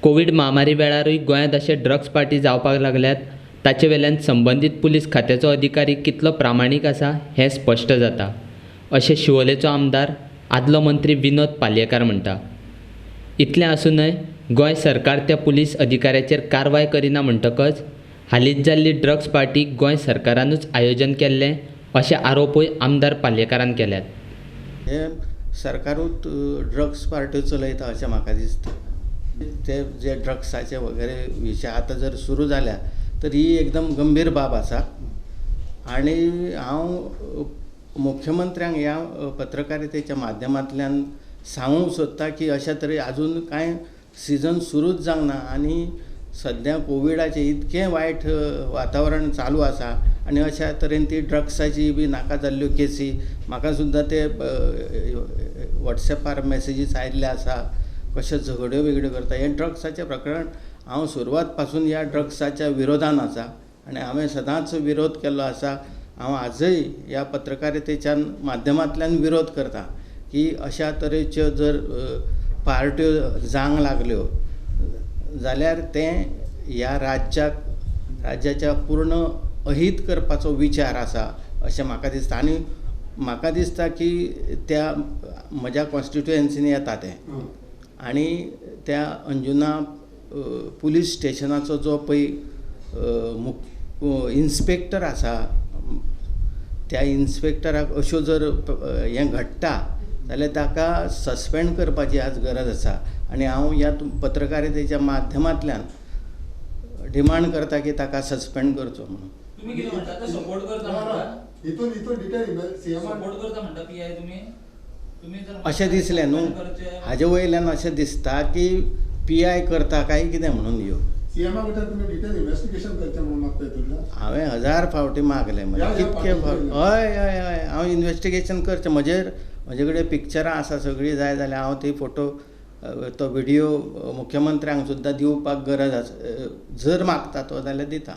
Covid म्हामारी वेळारूय गोंयांत अशे ड्रग्स पार्टी जावपाक लागल्यात ताचे वेल्यान संबंदीत पुलीस खात्याचो अधिकारी कितलो प्रामाणीक आसा हें स्पश्ट जाता अशें शिवोलेचो आमदार आदलो मंत्री विनोद पालयेंकार म्हणटा. इतलें आसूनय गोंय सरकार त्या पुलीस अधिकाऱ्याचेर कारवाय करिना म्हणटकच हालींच जाल्ली ड्रग्स पार्टी गोंय सरकारानूच आयोजन केल्लें अशे आरोपूय आमदार पालयेंकारान केल्यात. हें सरकारूच ड्रग्स पार्ट्यो चलयता अशें म्हाका दिसता. ते जे ड्रग्साचे वगैरे विशय आतां जर सुरू जाल्या तर ही एकदम गंभीर बाब आसा आनी हांव मुख्यमंत्र्यांक ह्या पत्रकारितेच्या माध्यमांतल्यान सांगूंक सोदता की अशा तरेन आजून कांय सिजन सुरूच जावंक ना आनी सद्या कोविडाचें इतकें वायट वातावरण चालू आसा आनी अशा तरेन ती ड्रग्साची बी नाका जाल्ल्यो केसी म्हाका सुद्दां ते वॉट्सएपार मॅसेजीस आयिल्ले आसा, कशे झगड्यो बिगड्यो करता. हें ड्रग्साचें प्रकरण हांव सुरवात पासून ह्या ड्रग्साच्या विरोधान आसा आनी हांवें सदांच विरोध केल्लो आसा. हांव आजय ह्या पत्रकारितेच्या माध्यमांतल्यान विरोध करता की अशा तरेच्यो जर पार्ट्यो जावंक लागल्यो जाल्यार तें ह्या राज्याक राज्याच्या पूर्ण अहीत करपाचो विचार आसा अशें म्हाका दिसता. आनी म्हाका दिसता की त्या म्हज्या कॉन्स्टिट्युएन्सीनी येता तें आनी त्या अंजुना पुलीस स्टेशनाचो जो पळय इन्स्पेक्टर आसा त्या इन्स्पेक्टराक अश्यो जर हें घडटा जाल्यार ताका सस्पेंड करपाची आज गरज आसा. आनी हांव ह्या पत्रकारितेच्या माध्यमांतल्यान डिमांड करता की ताका सस्पेंड करचो म्हणून. तुम्ही कितें म्हणटा? सपोर्ट करता म्हणटा पीआय तुम्ही? अशें दिसलें न्हू हाजे वयल्यान अशें दिसता की पीआय करता काय कितें म्हणून ह्यो हांवें 1000 फावटी मागलें कितके फावट. हय हय हय हांव इन्वेस्टिगेशन करचें. म्हजेर म्हजे कडेन पिक्चरां आसा सगळीं जाय जाल्यार हांव ती फोटो तो व्हिडियो मुख्यमंत्र्यांक सुद्दां दिवपाक गरज आसा. जर मागता तो जाल्यार दिता.